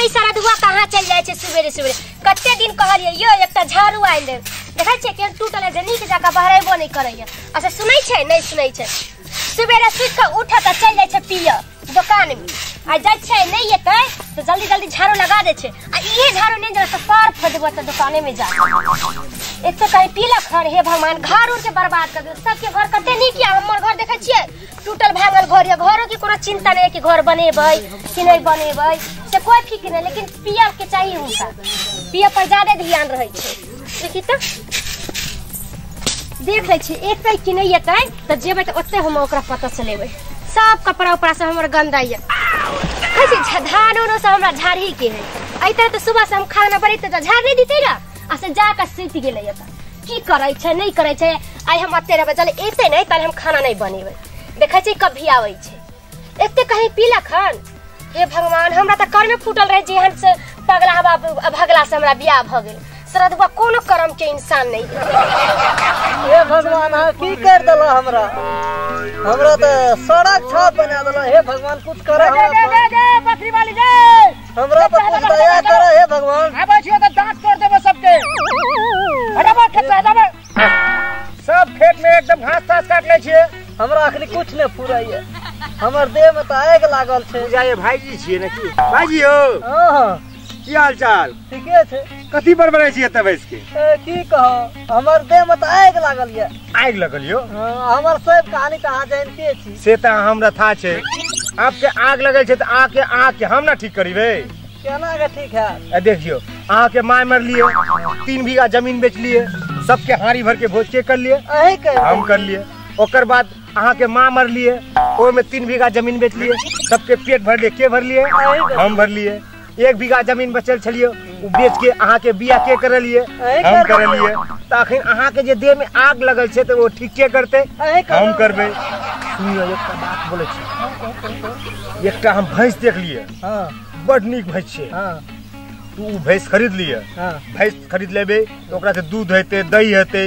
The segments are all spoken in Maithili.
नहीं सारा धुआ कहाँ चल जाए छे सुबेरे सुबेरे। कते दिन कहलिए यो एकटा झाड़ू आनि दे, देखै छियै केहन टूटल है, नीक जकाँ बहरेबो नहीं करैया। अच्छा सुनै छै नहीं सुनै छै, सुबेरे सुति कऽ उठत आ चलि जाइ छै पिय दोकान में, आ जाइ छै नहीं एतै तऽ जल्दी जल्दी झाड़ू लगा दै छै, आ इहे झाड़ू नहीं जरा तऽ पार फोड़ि देबो तऽ दोकाने में जा। एते कहीं पीलक हन, हे भगवान घर उर के बर्बाद कर देलक। सबके घर कते नीक या, हमर घर देखै छियै टूटल भागल घर या, घरो के कोनो चिंता नहीं कि घर बनेबै कि नहीं बनेबै से कोई फिक्र नहीं, लेकिन पियर के चाहिए हुनका, पियर पर ज्यादा ध्यान रहै छै। देखी तऽ देख लै छी एतै कि नहीं एतै तऽ जेबै तऽ ओतै हम ओकरा पता चलेबै। सब कपड़ा उपड़ा सब हमर गंदा ये, कहै छै धान उनो सब हमरा झाड़ी के है, अइतै तऽ सुबह से हम खाना बनेतै तऽ झाड़ नहीं दितै ना, आ से जाके सुति गेलै। एतऽ की करै छै नहीं करै छै, आइ हम एते रहबै, चल एतै नहीं तहन हम खाना नहीं बनेबै। देखै छियै कभी आबै छै, एते कहीं पीलक हन। हे भगवान हमरा तऽ कर्मे फूटल रहै जेहन से पगला भगला से हमरा बियाह भऽ गेल। सरदुआ कोनो कर्म के इंसान नहीं। हे भगवान अहाँ की कर देला हमरा, हमरा तऽ सड़क छाप बना देला। हे भगवान कुछ कर, बकरी वाली दे हमरा पर कुछ दया कर हे भगवान। आबै छियो तऽ दांत तोड़ देबो सबके। हटाबो खेत से, हटाबो सब खेत में एकदम घास तास काट लै छियै। हमरा अखनी कुछ नहीं फुराइए, हमर देह में तऽ आगि लागल छै। बुझाइए भाईजी छियै ने की? भाईजी हो, हां की हाल चाल? ठीके छै। कथी पर बनै छियै एतऽ बैस के? की कहब, हमर देह में तऽ आगि लागल ये। आगि लगल यो? हमर सब कहानी तऽ अहाँ जानते छी। से तऽ हमरा था छै, आपके आग लगल छै तऽ आके आग के हम ना ठीक करीबे। केना के ठीक है? ए देखियो अहाँ के माय मरलिए, 3 बीघा जमीन बेच लिए, सबके हाड़ी भर के भोज के कर लिए, हम कर लिए। ओकर बाद अहाँ के माँ मरलिए, ओहिमे 3 बीघा जमीन बेच लिए, सबके पेट भर लिए, के भर लिए? हम भर लिए। 1 बीघा जमीन बचल छलिए उ बेच के अहाँ के बियाह के करलिए? हम करलिए। तऽ अखन अहाँ के जे देह में आग लगल छै तऽ ओ ठीक के करते? हम करबै। सुनियो एकटा बात बोलै छी, एकटा हम भैंस देख लिए, बड नीक भैंस छै, तू उ भैंस खरीद लिए। भैंस खरीद लेबै तऽ ओकरा से दूध हेतै, दही हेतै,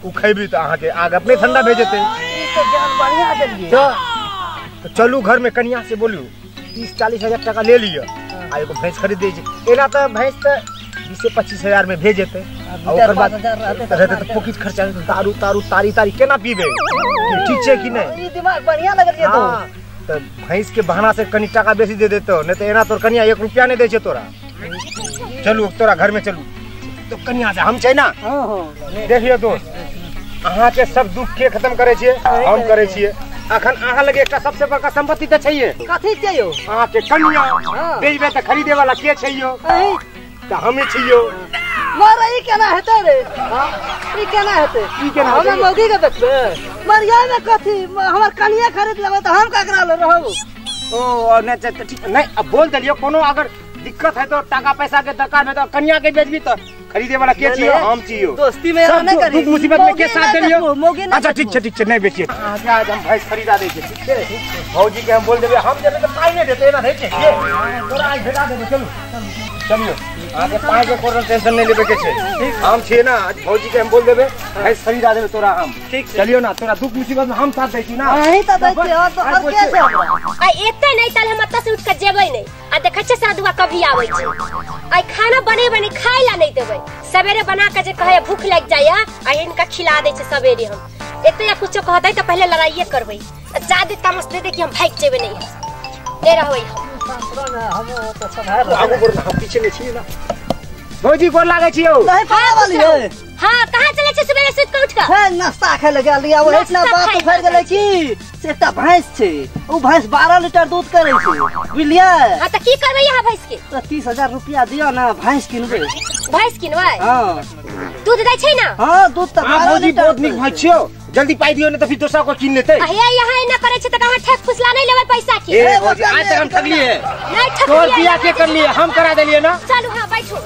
उ खैबी तऽ अहाँ के आग अपने ठंडा भए जेतै। तऽ चलू घर में कनिया से बोलू 30-40 हजार टका ले लिअ आ एगो भैंस खरीद दै छै। एना तऽ भैंस तऽ 20-25 हजार में भेज जेतै, ओकर बाद रहतै तऽ पॉकेट खर्चा, दारू तारू तारी तारी केना पीबै? ठीक छै कि नहि? ई दिमाग बढ़िया लगल ये तो। तऽ भैंस के बहाना से कनि टाका बेसी दे देतौ, नहि तऽ एना तोर कनिया 1 रुपया नहि दै छै तोरा। चलू तोरा घर में चलू तो कनिया से हम छै ना। देखियौ दोस्त, अहाँ के सब दुख के खत्म करै छियै, हम करै छियै। अखन अहाँ लगे एकटा सबसे बड़का संपत्ति तऽ छैहे। कथी छै यौ? अहाँ के कनिया बेचबै तऽ खरीदे वाला के छै यौ? तऽ हमे छियौ। मर ई केना हेतै रे? ई केना हेतै? ई केना हेतै? हम मौगी के बेचबै? मरिया में कथी, हमर कनिया खरीद लेबै तऽ हम ककरा लग रहब? ओ नहि तऽ ठीक नहीं, अब बोल देलियौ कोनो अगर दिक्कत है तो टाका पैसा के दरकार है तो कनिया के बेचबी तऽ खरीदे वाला के छियौ? हम छियौ। दोस्ती में नहीं करी, दुख मुसीबत में के साथ देलियौ? अच्छा ठीक छै, ठीक छै, नहीं बेचिए। अहाँ आज हम भैंस खरीदा दै छियै, ठीक छै? भौजी के हम बोल देबै, हम जेबै तऽ पाइ नहि देतै, एना रहै छै के? तोरा आज भेटा देबै। चलू चलियो, अहाँके पाइ के कोनो टेंशन नहीं लेबै के छै, हम छियै ना। आज भौजी के हम बोल देबै भैंस खरीदा देबै तोरा हम, ठीक? चलियो ना, तोरा दुख मुसीबत में हम साथ दै छी ना। अहीं तऽ दै छी, और तो और के छै हमरा? आ एतै नहीं तल हम एतऽ से उठ के जेबै नहीं। आ देखै छियै साधुआ कभी आबै छै, आइ खाना बनेबै नहीं, खाइ ला नहीं देबै। सवेरे बना के जे कहै भूख लागि जाइए आ हिनका खिला दै छै सवेरे। हम एते या कुछो कहतै तऽ पहिले लड़ाइए करबै, जादे तामस दे दे कि हम भागि जेबै, नहीं नहीं रहबै हम। आगू बढ़, हम पीछे नहीं छियै ना। भौजी गोर लागै छियौ। नहीं पाया वाली है। हां कहां चले छै सुबह सुति के उठ के? हे नाश्ता खाय लए गेल रहियै, ओहि इतना बात फैल गेलै कि से एकटा भैंस छै, उ भैंस 12 लीटर दूध करै छै, बुझलियै? हां तऽ की करबै यहाँ भैंस के? तऽ 30,000 रुपया दियौ ना, भैंस किनबै। भैंस किनबै? हां। दूध दै छै ना? हां दूध तऽ 12 लीटर। बहुत नीक भैंस छियौ, जल्दी पाई दियौ, नहीं तऽ फिर दोसरा को कीन लेतै। हे यहाँ एना करै छै तऽ कहाँ ठक फुसला नहीं लेबै पैसा के। ए भौजी आज तक हम ठगलिए नहीं, ठगलिए तोर बियाह के करलिए हम करा देलिए ना। चलू हां बैठू।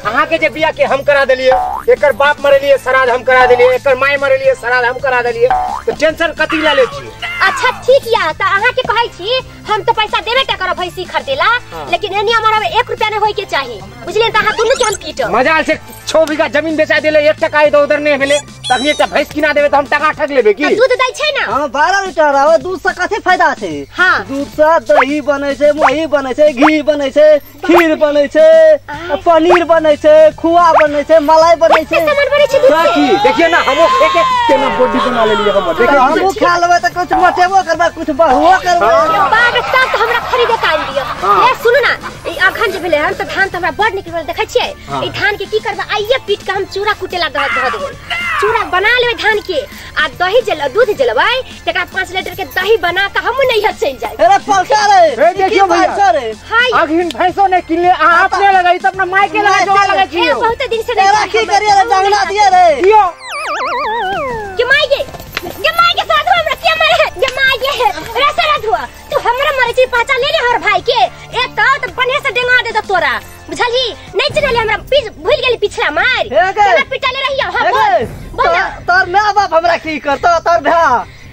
अहाँ के जे बियाह के हम करा देलिए, एकर बाप मरलिए श्राद्ध हम करा देलिए, एकर my मरलिए श्राद्ध हम करा देलिए, तऽ टेंशन कथी ला लै छियै? अच्छा ठीक या, तऽ अहाँ के कहै छी हम तऽ पैसा देबे टा करब भैंसी खरीदेला, लेकिन एनी हमर 1 रुपया नहीं होय के चाही, बुझलियै? तऽ अहाँ दुनू के हम पीटब। मजाल से 6 बीघा जमीन बेचा देले 1 टका इधर उधर नहीं भेले तखनी एकटा भैंस किना देबे त हम टका ठग लेबे की दूध दै छै ना। हां 12 लीटर आवे दूध से कथि फायदा छै? हां दूध से दही बनै छै, मही बनै छै, घी बनै छै, खीर बनै छै, पनीर बनै छै, खोआ बनै छै, मलाई बनै छै, सामान बनै छै दूध से। देखिए ना हमो खे के केना बॉडी बना लेलिए हम। देखिए हमो खा लेबै त कुछ मटेबो करबै कुछ बढ़बो करबै। बाग तक हमरा खरीदे के आनि दियो। ए सुनु ना ई अखन जे भेलै हन त धान त हमरा बड़ निक भेल देखै छियै। ई धान के की करबै आइए पीट के हम चूड़ा कुटेला दह देबै। चूड़ा बना लेबै धान के आ दही जल दूध जलबै तकरा 5 लीटर के दही बना के हम नहीं चल जाए। अरे पलटा रे ए देखियो भैया अखिन भैंसो ने किनले आ अपने लगाई त अपना माय के लगा जो लगा छी बहुत दिन से नहीं की करिए रे जंगला दिए रे दियो के माय के के माय के साथ हमरा के मारे है के माय के रे सारा धुआ तू हमरा मारे छी पाचा ले ले हर भाई के ए त बढ़िया से डेंगा दे त तोरा बुझलही नहीं चिन्हली हमरा भूल गेली पिछला मार केना पिटाले रहियो। हां बोल बोल तोर my बाप हमरा की करतो तोर भा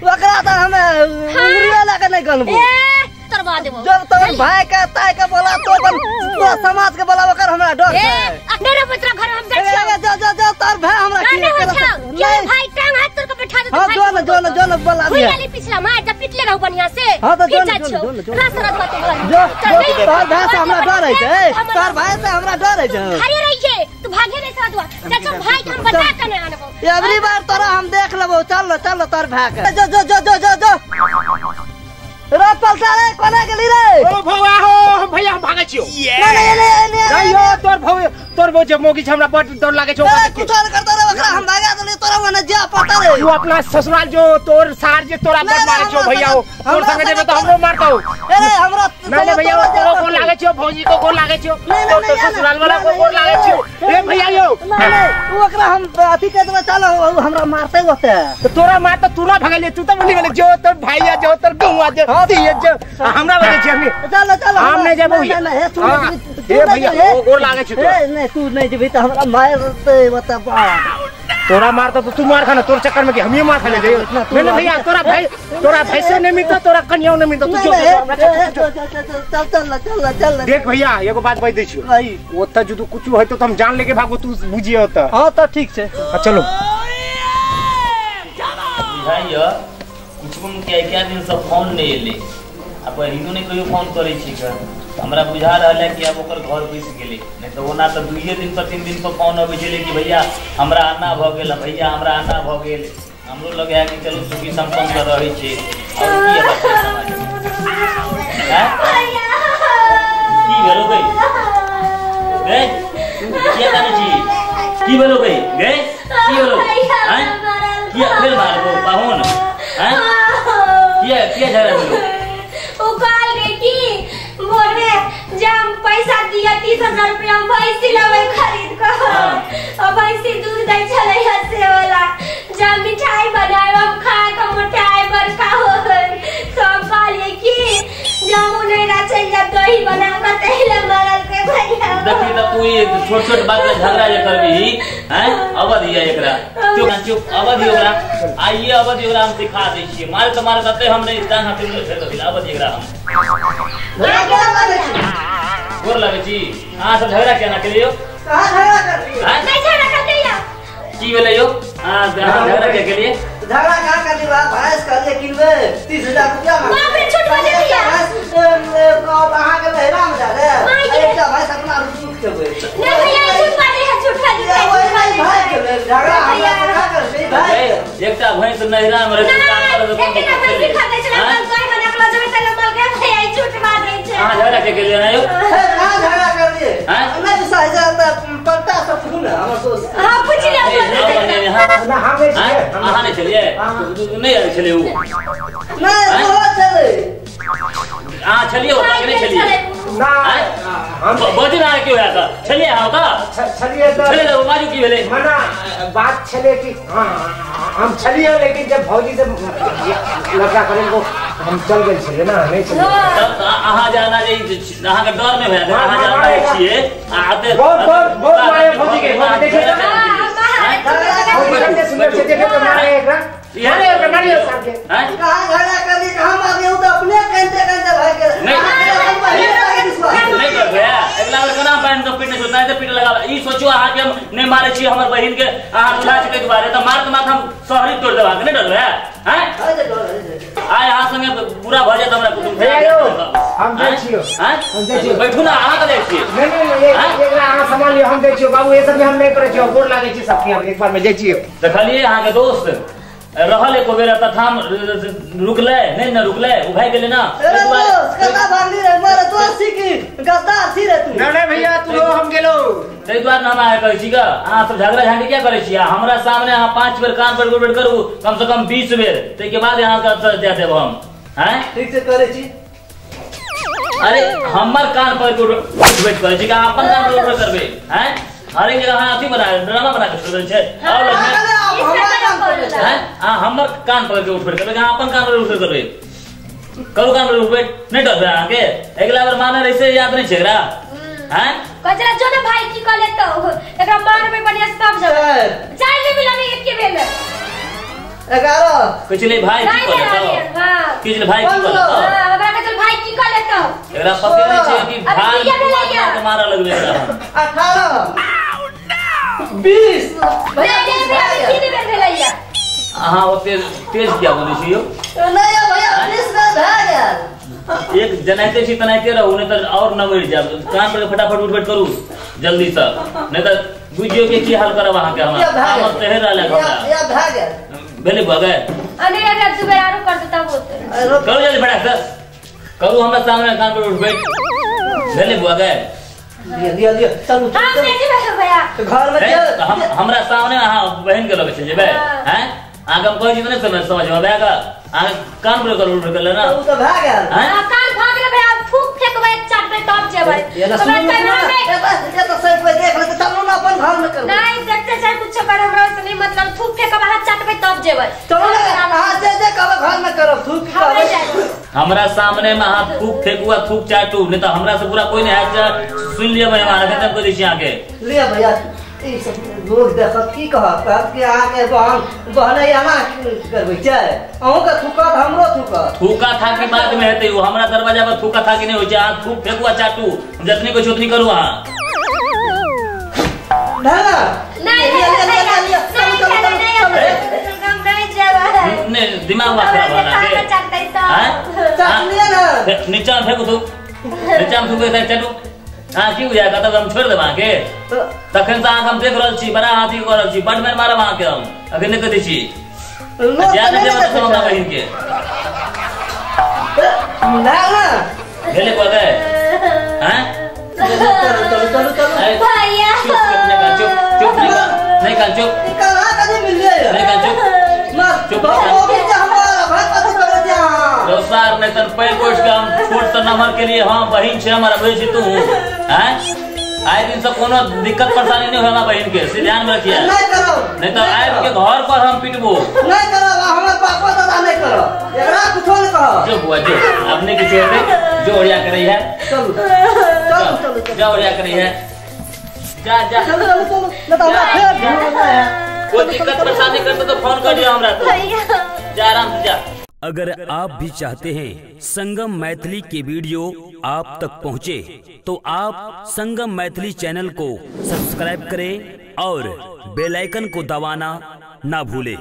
ओकरा त हमे उंगरिया लगा नहीं गनबो ए तरवा देबो। जब तोर भाई के ताई के बोला तो अपन पूरा समाज के बोला ओकर हमरा डर है। ए अपने रे पुत्र घर हम जाइ छी। जा जा जा तोर भाई हमरा की करतो नहीं भाई टांग हाथ तोर के बैठा दे। हां जो न जो न जो न बोला भूल गेली पिछला मार जब पिटले रहू बढ़िया से फिर जाइ छौ रास रास बात जो तोर भाई से हमरा डर है तोर भाई से हमरा डर है। अरे रहिए तू भागे नहीं साधुआ चाचा भाई के हम बता के नहीं आनबो अबरी बार तोरा हम देख लेबो। चल चल तोर भाई के जो जो जो जो जो जो रे पलटा रे कोना गेली रे ओ भौआ हो हम भैया हम भागे छियो। नहीं नहीं नहीं नहीं तोर भौ तोर भौ जे मोगी छै हमरा बड़ डर लागे छौ। कुछ और करतो रे ओकरा हम भागा देली तोरा ओने जा पड़ता रे। तू अपना ससुराल जो तोर सार जे तोरा बड़ मारे छौ भैया हो तोर संगे जेबे त हमरो मारतौ। अरे हमरा नहीं नहीं भैया तोरो कोन लागे छौ भौजी को कोन लागे छौ तोर ससुराल वाला को कोन लागे छौ ए भैया यो नहीं नहीं ओकरा हम अथी कर देबै चल हमरा मारते होते त तोरा मार त तू ना भगले तू त बोली गेले जो तोर भैया जो तोर गौआ जे दिए जो हमरा बजे छी हमनी चल चल हम नहीं जेबौ नहीं तू ए भैया ओ गोर लागे छौ ए नहीं तू नहीं जेबी त हमरा मार दे बता तोरा मारता तो तू मार खाना तोर चक्कर में कि हम ही मार खाने जाइए। नहीं नहीं भैया तोरा भाई तोरा भैंसो नहीं मिलता तोरा कन्याओ नहीं मिलता तू जो चल चल चल चल देख भैया एगो बात कह दै छियो ओतऽ जदू कुछ होय तो हम जान लेके भागो तू बुझिए ओतऽ। हां त ठीक छै चलो बुझाइयो कुछ के क्या दिन से फोन नहीं एले आ बहिनो नहीं कहियो फोन करै छी का हमरा बुझा रहल है कि अब ओकर घर घुसि गेलै नहीं तो ओना तो 2 दिन पर 3 दिन पर फोन अबै छलै कि भैया हमरा आना भ गेल भैया हमरा आना भ गेल। हमरो लगे है कि चलू सुखी संपन्न से रहै छै और की बात है की भेलो गई गई किया कानै छी की भेलो गई गई की भेलो हैं किया फेर मारबो पाहुन हैं किया किया झगड़ा भेलो ओ कहल गई कि भोर में जब पैसा दिया 30,000 रुपया हम भैंसी लेबै खरीद कर और भैंसी दूध दै छलै हसे वाला जब मिठाई बनाए हम खा के मोटाई बड़का हो गई तो हम कहलिए कि जब उ नहीं चल जाब दही बना के तहिले मारल के भैया। देखी त तू ई छोट छोट बात ले झगड़ा जे करबी हैं अवधि है एकरा चुप चुप अवधि ओकरा आइए अवधि ओकरा हम सिखा दै छियै मार त मार तते हम नहीं जान हाथ में फेर दबिल अवधि एकरा हम गोर लगे छी अहाँ सब झगड़ा केना केलियो कहां झगड़ा करलियो नहीं झगड़ा करलियो की भेलै यो अहाँ झगड़ा के केलिए झगड़ा कहां करली बा भैंस कहलिए किनबे 30,000 रुपया में बाप रे छोट बजे दिया अहाँ के नहिरा में जा रे एकटा भैंस अपना रुक खेबै नहीं भैया झूठ बाजे है झूठ बाजे भाई के झगड़ा हमरा कहां करबे भाई एकटा भैंस नहिरा में रहे एकटा भैंस खा दै छलै कोई बना के लजबै त लमल के भैया झूठ बाजे छै अहाँ झगड़ा के केलिए ना यो कहां झगड़ा करलिए नहीं विश्वास है त पलटा सब पूछू ना हमर दोस्त। हां पूछ ले ना हम नहीं छियै अहाँ नहीं छलियै नहीं आयल छलै उ नहीं वो छलै अहाँ छलियै ओतऽ कि नहीं छलियै ना हम बजू ना की होया त छलियै अहाँ ओतऽ छलियै त छलियै त बाजू की भेलै मना बात छलै कि हां हम छलियै लेकिन जब भौजी से लफड़ा करे को हम चल गेल छलियै ना नहीं छलियै तब अहाँ जाना जे अहाँ के डर नहीं होया अहाँ जाना छियै आ आते बहुत बहुत बहुत मारे भौजी के भौजी देखिए भौजी सुंदर से देखे तो मारे एकरा मारे एकरा मारे साहब के हैं कहां झगड़ा करली हम आगे उ त अपने कहते कहते भाई के नहीं नहीं कर भैया अगला बार केना पानि द पीने छौ तेनाहिते पीट लगाबै। ई सोचू अहाँ के हम नहि मारै छी हमर बहिन के, अहाँ बुझा छै ताहि दुआरे तऽ मारत मारत हम शहरी तोड़ि देब अहाँके, नहि डरबै? हैं आइ अहाँ संगे बुरा भऽ जायत हमरा कुटुम्ब। हम जाइ छियौ, हम जाइ छियौ, बैठू ना, अहाँ कतऽ जाइ छियै? नहि नहि, एकरा अहाँ सम्हाल लियौ, हम जाइ छियौ बाबू, ई सब हम नहि करै छियौ, गोर लागै छी सबके, हम एक बार मे जाइ छियौ। देखलियै अहाँके दोस्त रहल एको बेर तथाम रुकलै नहि ने, रुकलै ओ भागि गेलै ना। कता भागली रे मारे दोस्त छी की गद्दार छी रे तू? नहि नहि भैया तू रहो, हम गेलो। ताहि दुआरे हम अहाँके कहै छी ग, अहाँ सब झगड़ा झांटी किया करै छी? हमरा सामने अहाँ 5 बेर कान पर गोड़ करू, कम से कम 20 बेर, ताहिके बाद अहाँके दे देब हम। हैं ठीक से करै छी। अरे हमर कान पर गोड़ उठबैत करै छी कि अहाँ अपन कान पर उठबैत करबै? हैं हरेक जगह अहाँ अथी बना ड्रामा बना के छोड़ दै छै। और हैं हमर कान पकड़ के उठबैत करबै, अहाँ अपन कान पर उठबैत करबै? करू कान पर उठबैत, नहि डरबै अहाँके? अगिला बेर माने रही से याद नहि छै एकरा। हैं कजरा जो ना भाई की कह लेतो, एकरा मारबै बढ़िया से तब जबै। जाय ले मिला नहीं एक के बेल 11 पिछले भाई की कह लेतो, पिछले भाई की कह लेतो, हमरा के चल भाई की कह लेतो, एकरा पते नहि छै कि भाई के मारा लगबै एकरा। 18 20 भैया 20 तीन बेर भेलैया। अहाँ ओते तेज किया बनै छी यौ? नहि भैया 20 बेर भए गेल। एक जनाइते छी तनाइते रहू, नहि तऽ और न मरि जायब। कान पर फटाफट उठबैत करू जल्दी से, नहि तऽ बुझियौ कि की हाल करब अहाँके। हमरा आमत तेहन रहल हमरा। भए गेल भेलै भऽ गेल। अने अगर दू बेर आरो कर देता होते। करू जल्दी फटाक से करू, हमरा सामने कान पर उठबैत भेलै भऽ गेल। लिया लिया लिया चलू चलू भैया घर में चल। हम हमरा सामने अहाँ बहिन के लगे जेबै। हैं अहाँके हम कहै छी तऽ नहि समझ में आबै, अहाँ कान पर करू उठ गेलै ना। ओ तऽ भए गेल। हां कान भए गेलै भैया, थूक फेकबै चाटबै तब जेबै। ये ना सुनू ना, ये तऽ सही पे देख ले, चलू ना अपन घर में करू। नहीं देखते चाहे कुछ कर, हमरा से नहीं मतलब, थूक फेकब अहाँ चाटबै तब जेबै। चलू ना अहाँ जे जे कहबै घर में करब, थूक कहबै। हमरा सामने में अहाँ थूक फेकू आ थूक चाटू, नहीं तऽ हमरा से पूरा कोई नहीं हैत। सुन लिअ भैया, अहाँ के कह दै छी अहाँके। लिअ भैया, ई सब लोग देखत की कहत, कहत कि अहाँके बहन बहने एना करबै छै, अहूँके थूकत हमरो थूकत। थूका थाकी बाद में हेतै, ओ हमरा दरवाजा पर थूका थाकी नहि होइ छै। अहाँ थूक फेकू आ चाटू, हम जतनी कहै छी ओतनी करू अहाँ। नहीं दिमाग खराब होना नीचा में फेंकू, थूक नीचा में थूक चाटू। हाँ की बुझाय तब हम छोड़ देब अहाँके? तखन से अहाँके हम देख रहल छी, बड़ा हाथी कऽ रहल छी, बड बेर मारब अहाँके हम, अखन नहि कहै छी। जा नहि देब तऽ हमरा बहिन के भेलै कऽ गए। हैं चलू चलू चलू भैया, चुप चुप चुप, नहीं कान चुप, नहीं कान चुप, चुप दोसार नहीं तन पैर कोस के हम छोट से नमहर के लिए हाँ बहिन छै हमारा, बुझै छी तू? हैं आइ दिन से कोनो दिक्कत परेशानी नहीं होय हमरा बहिन के, से ध्यान में रखिए। नहीं करब, नहीं तो आबि के घर पर हम पिटबो। नहीं करब, हमर पापा दादा नहीं करब, एकरा कुछो नहीं कहब। जो बुआ जो अपने किछु हेतै जो ओरिया करै है। चलू चलू चलू जा ओरिया करै है, जा जा चलू चलू चलू, नहीं तो हमरा फेर घूमना है। कोई दिक्कत परेशानी करते तो फोन कर दियो हमरा, तो जा आराम से जा। अगर आप भी चाहते हैं संगम मैथिली के वीडियो आप तक पहुंचे, तो आप संगम मैथिली चैनल को सब्सक्राइब करें और बेल आइकन को दबाना ना भूलें।